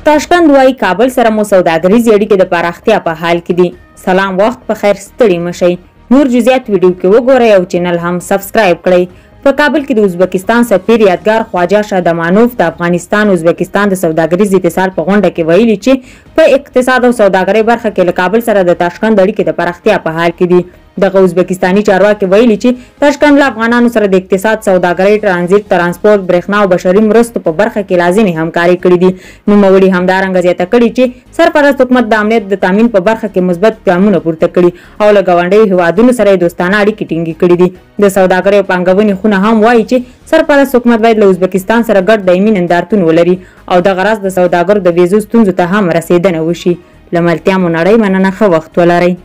تاشکند وايي، کابل سره مو سوداګریزې اړیکې د پراختیا په حال کې دي. سلام، وخت په خیر، ستړي مه شئ. نور جزئیات ویډیو کې وګورئ او چینل هم سبسکرایب کړئ. په کابل کې د ازبکستان سفیر یادګار خواجه شادمانوف د افغانستان ازبکستان د سوداګریز اتصال په غونډه کې ویلي چې په اقتصاد او سوداګرۍ برخه کې له کابل سره د تاشکند اړیکې د پراختیا په حال کې دي. دغه ازبکستاني چارواکي ویلي چې تاشکند له افغانانو سره د اقتصاد، سوداګرۍ، ترانزیت، ترانسپورت، برېښنا او بشري مرستو په برخه کې لازمې همکارۍ کړې دي. نوموړي همدارنګه زیاته کړې چې سرپرست حکومت د امنیت د تامین په برخه کې مثبت ګامونه پورته کړي او له ګاونډیو هیوادونو سره یې دوستانه اړیکې ټینګې کړې دي. د سوداګرۍ او پانګونې خونه هم وايي چې سرپرست حکومت باید له ازبکستان سره ګډ دایمي نندارتون ولري او دغه راز د سوداګرو د ویزو ستونزو ته هم رسېدنه وشي. له ملتیا مو نړۍ مننه، ښه وخت ولرئ.